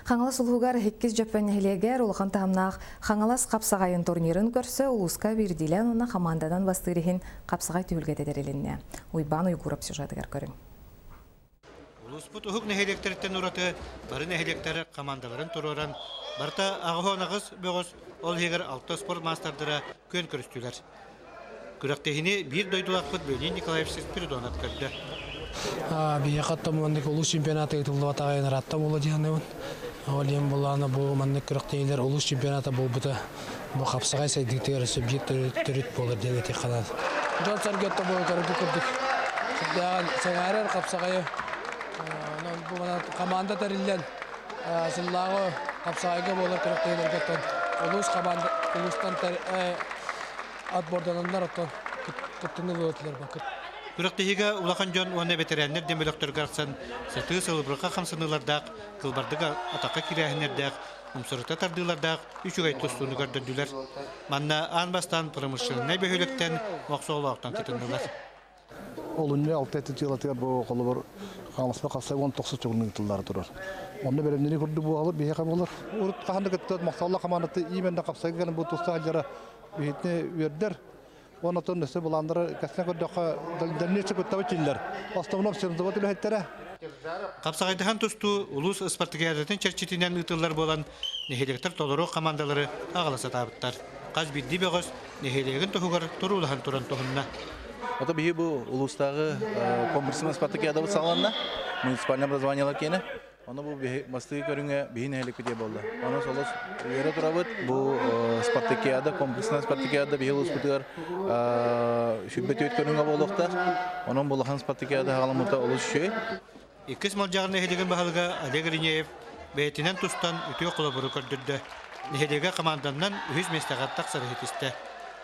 Хаҥалас улууһугар иккис Дьөппөн нэһилиэгэр улахан таһымнаах Хаҥалас хапсаҕайын турнирын көрсө улууска биирдиилээн уонна хамаанданан бастыыр иһин хапсаҕай түһүлгэтэ тэрилиннэ. Уйбаан Уйгуров сюжетыгар көрүҥ. Улууспут уһук нэһилиэктэриттэн ураты бары нэһилиэктэр хамаандаларын туруоран, барыта 88 бөҕөс, ол иһигэр алта спорт маастардара күөн көрүстүлэр. Күрэхтэһиини биир дойдулаахпыт Леонид Николаевич Спиридонов көрдө. Биһиэхэ оттон маннык улуус чемпионата ыытыллыбатаҕа ыраатта буолла дии саныыбын. Ол иһин булаана бу маннык күрэхтэһиилэр улуус чемпионата буолбута бу хапсаҕай сайдыытыгар өссө биир төрүт буолар диэн этиэххэ наада. Дьон-сэргэ оттон бу көрөргө курдук сүрдээҕин сэҥээрэр хапсаҕайы бу команда тэриллэн сыллааҕы хапсаҕайга буолар күрэхтэһиилэргэ оттон улуус команда улуустан отбордананнар оттон кыттыны ылыатылар бакыт. Күрэхтэһиигэ улахан дьон уонна бэтэрээннэр диэн бөлөхтөргө арахсан сатыы сылыбырҕа хамсаныылардаах, кылбардык атахха кирээһиннэрдээх, умсурута тардыылардаах үчүгэй тустууну көрдөрдүлэр. Манна аан бастаан промышленнай бөһүөлэктэн Мохсоҕолоохтон кытыннылар. Олунньу алта дьыалатыгар бу холобур хаалыспа хасса уон тохсус чугунун ыытыллаары турар. Онно бэлэмнэнии курдук буолар, биһиэхэ буолар. Урут хаһан да кытта Мохсоҕолоох хамаандата именно хапсайга кэлэн бу туста сылдьара биһитини үөрдэр. Уонна оттон өссө былааннары кэссэн көрдөххө, дальнейший кыттабыт чиллэр. Основном сырдыбат үлэһиттэрэ. Хапсаҕайдаһан тустуу улуус ыспартакиадатын чэрчитинэн ыытыллар буолан, нэһилиэктэр толору хамаандалары аҕала сатаабыттар. Хас биирдии бөҕөс нэһилиэгин туһугар туруулаһан туран туһунна. Ото биһи бу улуустааҕы комплекснай спартакиадабыт саҕаланна. Муниципальное образованиелар киэнэ. Ону бу бастакы көрүҥэ биһи нэһиликпитиэ буолла. Ону солос үөрэ турабыт. Бу спартакиада, комплекснай спартакиада биһи улууспутугар 24 көрүҥэ буолуохтаах. Онон бу улахан спартакиада халаммыта олус үчүгэй. Иккис Малдьаҕар нэһилиэгин баһылыга Олег Иринеев бэйэтинэн тустан үтүө холобуру көрдөрдө. Нэһилиэгэ хамаанданнан үһүс миэстэҕэ тахсары ситистэ.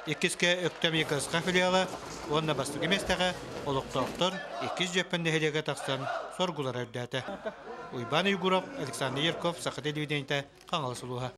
Иккискэ Өктөм ЕКСК филиала уонна бастакы миэстэҕэ олохтоохтор иккис Дьөппөн нэһилиэгэ тахсан соргулара үрдээтэ. Уйбаан Уйгуров, Александр Ярков, Саха телевидениетэ, Хаҥалас улууһа.